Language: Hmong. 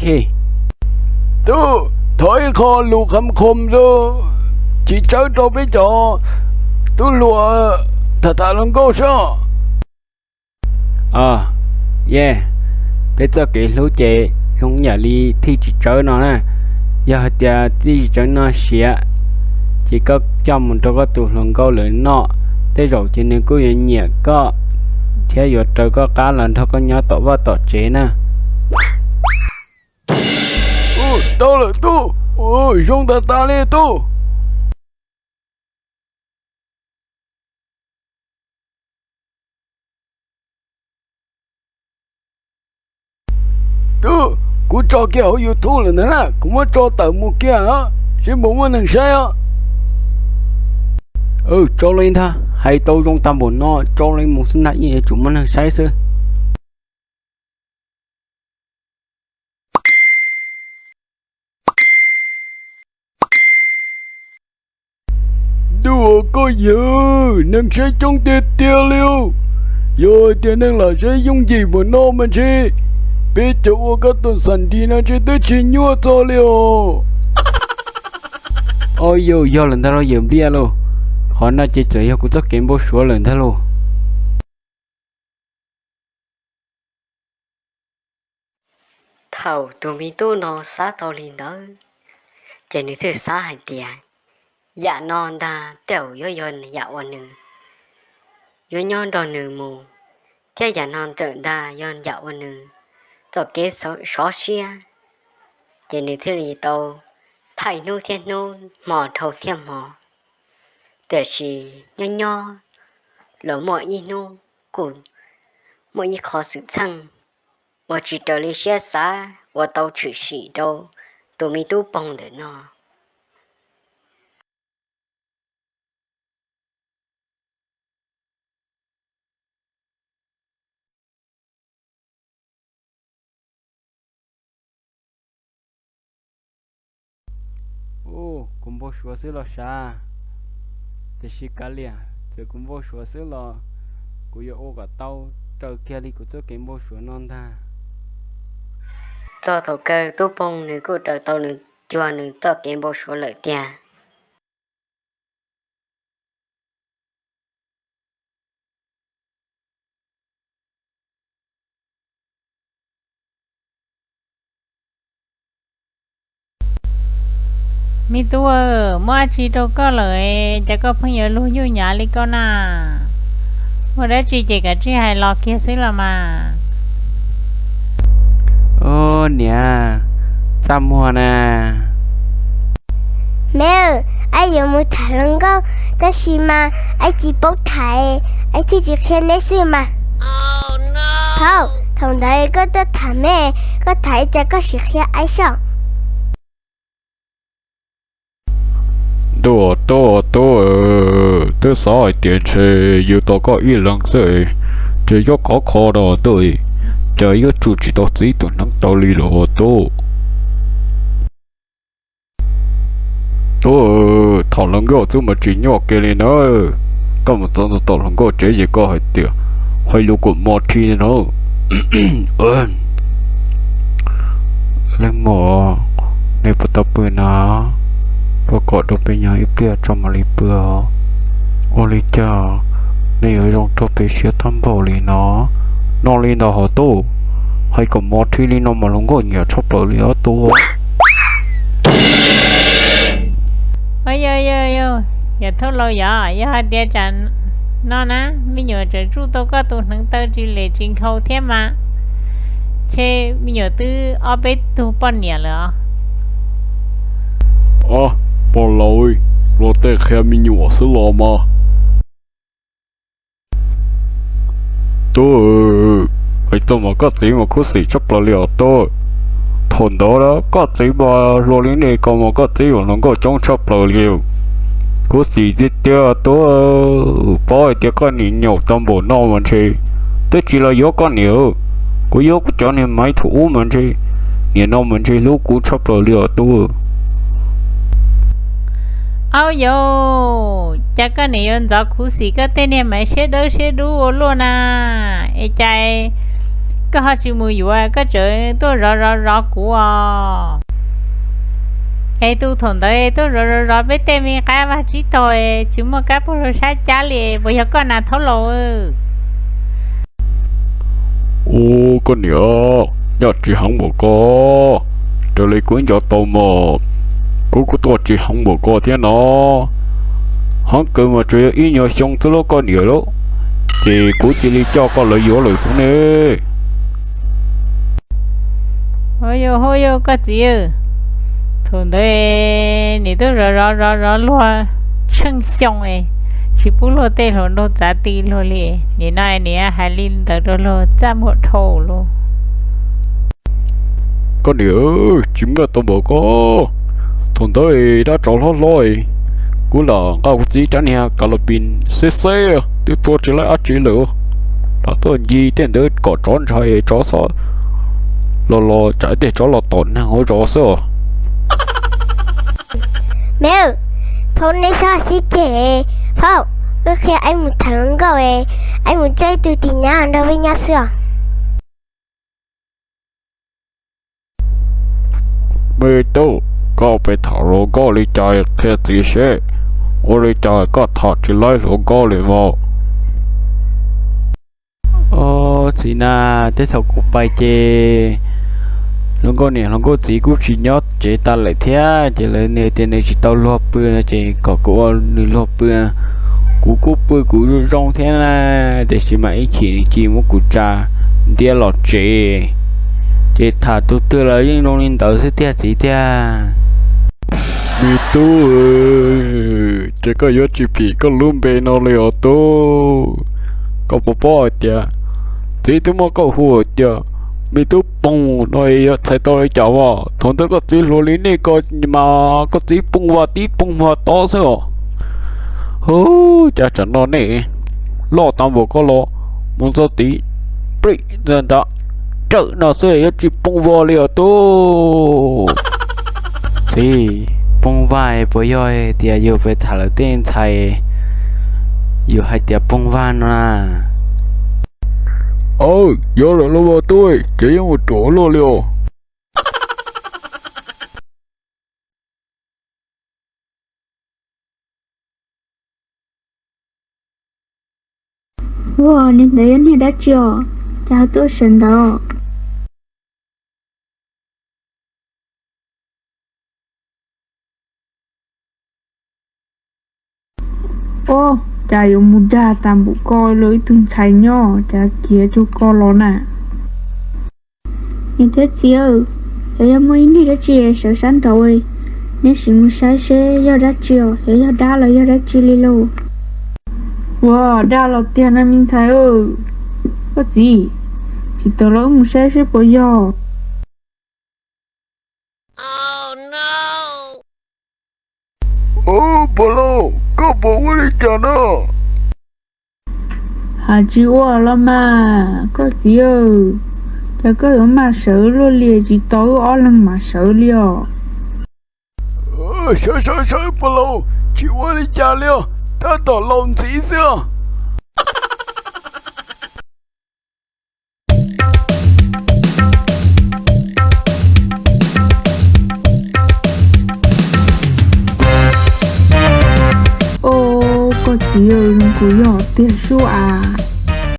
Tub, thov ib qho lus kham khom zoo, tsis tsawb rau peb cov tub hluas tham tham hluas nkauj soj. Aw, yej, peb txoj kev hlub ces zoo yam li thij tsis tsawb no na. Yog hais tias thij tsis tsawb no siav, ces koj coj mus rau koj tus hluas nkauj lawv noj, tej zaum ces nws kuj yuav nyiam koj thiab yuav raws koj qab los nrog koj nyob tom vaj tom tsev na. Tau lawm tub, zoo tas tas li tub. Tub, kuv tso kiag hauv YouTube lawm ntag na, kuv muab tso tawm mus kiag, seb puas muaj neeg saib os. Tso li ntag, hais tau zoo tag npaum no, tso li mus xwb ntag, yeej yuav tsum muaj neeg saib xwb. Ntuj, koj yawg, neeg saib coob tiag tiag li. Yog hais tias neeg lam saib yooj yim npaum no mas ntshe peb cov ua kab toom xam nris no ntshe twb tsis nyuaj txog li os. Au yau, yog lawm ntag lauj yawm Npliaj lauj. Qhov no ces txawm yog kuv txoj kev npau suav lawm ntag lauj. Thaum tus me tub no xav tau li ntawd, ces nws thiaj xav hais tias yam no ntag tej zaum yuav yog yam uas nws yuav nyob nrog nws mus, thiab yam no ntawm ntag yog yam uas nws txoj kev sov siab. Ces nws thiaj li tau thaij hnub thiab hnub, hmo dhau thiab hmo. Tiam sis nyob nyob los muaj ib hnub kuj muaj ib qho xwm txheej uas tsis raws li siab xav uas tau tshwm sim rau tus me tub Poog ntawm no. Kuv npau suav xwb los sav, tiam sis kav liam, txawm kuv npau suav xwb los kuv yuav ua kom tau raws kiag li kuv txoj kev npau suav no ntag. Txog thaum kawg tub Poog nws kuj raws tau nws cuag nws txoj kev npau suav lawm tiag. Me tub, muaj dab tsi rau koj lawm, cas koj pheej yuav luag yuj nyav li koj na? Muaj dab tsi ces kav tsij hais los kiag xwb los mas. Ub, niam, txaj muag na. Me, aib yuav mus tham hluas nkauj, tab sis mas aib tsis paub tham, aib thiaj tsis qhia neb xwb mas. Thaum, thaum ntawd koj tuaj tham me, koj tham ib cas koj sim qhia aib soj. Ntuj, tub, tub, twb xav hais tias ntshe yus tos koj ib leeg xwb, ces yuav khov kho rau tub, ces yuav tsum tsis tau txib tus hneev tau li los tub. Tub, tham hluas nkauj xwb mas tsis nyuaj kiag li na. Koj mus txog tom hluas nkauj tsev ces koj hais tias, hais lus kom mos thi no. Leej muam, nej puas tau pw na? Tuaj kom rau peb nyob ib pliag tso mam li pw os. Ua li cas nej yuav zoo rau peb siab tag npaum li no? No li ntawd hos tub, hais kom mos thi li no mas hluas nkauj nyiam tshaj plaws li os tub. Yog thauj laus yog, yog hais tias tsam no na, me nyuam tseem tsuj tau koj tus hneev taw tsis lem tsis nkhaus thiab mas, ntshe me nyuam twb ob peb tug poj niam lawm os. Ob, pog laus, luag tej qhia me nyuam xwb los mas. Tub, hais txog mas koj txiv mas khuv xim tshaj plaws li os tub. Thaum ntawd koj txiv mas hluas li nej ko mas koj txiv yuav hluas nkauj coob tshaj plaws li. Khuv xim tiag tiag tub, paub hais tias koj niam nyaum tau npaum no mas ntshe twb tsis los yuav koj niam. Kuv yuav kuv cov niag maiv thaum ub mas ntshe, niam no mas ntshe hlub kuv tshaj plaws li os tub. Au yau, cas koj niam yuav ntxov khuv xim koj tej niag maiv siab dawb siab dub ua luaj na? Es cas Koj ho tsis mus yuav, koj tseem tuaj zov zov zov kuv os. Es tus thaum ntawd tuaj zov zov zov peb tej me qab vag tsib taug, tsis muaj kab puag lug sab cab li, puas yog koj na thaub laus? Ub, koj niam, yog tsis heev npaum ko, raws li kuv nco tau mas kuv kuj tuaj tsis heev npaum ko thiab no. Heev kawg mas tsuas yog ib nyuag xyoo xwb lauj koj niam lauj, ces kuv cia li coj koj lawv yuav lawm xwb ne. Hu yus, hu yus koj txiv, thaum ntawd nim tuaj zov zov zov zov luag tsheej xyoo, tsis pub luag tej hluas nraug txav ti luag li. Nim no nim hais li ntawd rau luag txaj muag dhau lauj. Koj niam, tsis muaj tau npaum ko. Thaum ntawd dab tsov hlob hlob, kuv lam nqa kuv txiv rab niag ka los pis xeb xeb twb tua tsis laib dab tsi lawm, lam tuaj ncig tej ntawd kom tsov ntshai tsov xwb, los los tsam tej tsov los tom neeg hauv zos xwb os. Me, phauj nej txhob sib ceg, phauj, wb qhia aib mus tham hluas nkauj, aib mus tsa ib tug tis nyab nrog wb nyob xwb os. Me tub, koj pes tham hluas nkauj li cas qhia txiv seb, ua li cas koj tham tsis laib hluas nkauj li mas. Au txiv na, tej thaum kuv pais ces hluas nkauj niam hluas nkauj txiv kuj tsis nyob tsev tas lawm thiab, ces lawv nws tias nws tsis tau luag pw no ces kom kuv ua nws luag pw. Kuv kuj pw kuv zoo thiab na, tiam sis mas ib chim nws cia muab kuv tsa ntiab los tsev, ces tham tus twg los yeej zoo li ntawd xwb tiag txiv tiag. Me tub, ces koj yuav tsis phim koj lub npe no li os tub. Koj puas paub hais tias txiv twb muab koj hu hais tias me tub Poog no, yuav txhais tau li cas as? Thaum ntawd koj txiv hluas li nej ko mas koj txiv pooj vag tib pooj vag tod xwb os. Hu, cas tsam no nej loj tag npaum ko los mus txog tid, plim nrad rawm no xwb yuav tsis pooj vag li os tub. Txiv, pooj vag puas yog tias yus pes tham lawv tej ntxhais yus hais tias pooj vag no na? Aw, yog lawm lauj tub, ces yeej mus ruam luaj li os. Ua, niag ntawd yog niag dab tsi os, cas ho tuaj sawv ntawd? Ua, cas yuav mus dag tas npaum ko los ib tug ntxhais nyob cas khiav cuag ko los na. Niam thiab txiv, xyov yog muaj ib niag dab tsi sawv sab nraud, neb sim mus saib seb yog dab tsi os, xyov yog dab los yog dab tsi li lauj. Ua, dab los tiag na me ntxhais. Koj txiv, tsis tau los wb mus saib seb puas yog. Ub, puas lauj, koj puas ua li cas na? Hais tsis ua los mas koj txiv, cas koj yuav maj sawv luaj li, tsis tau wb ob leeg mam sawv li os. Sawv sawv sawv puas lauj, tsis ua li cas li os, tab tom laus ntxiv xwb os. Au, koj txiv, kuv yog tiag sub as.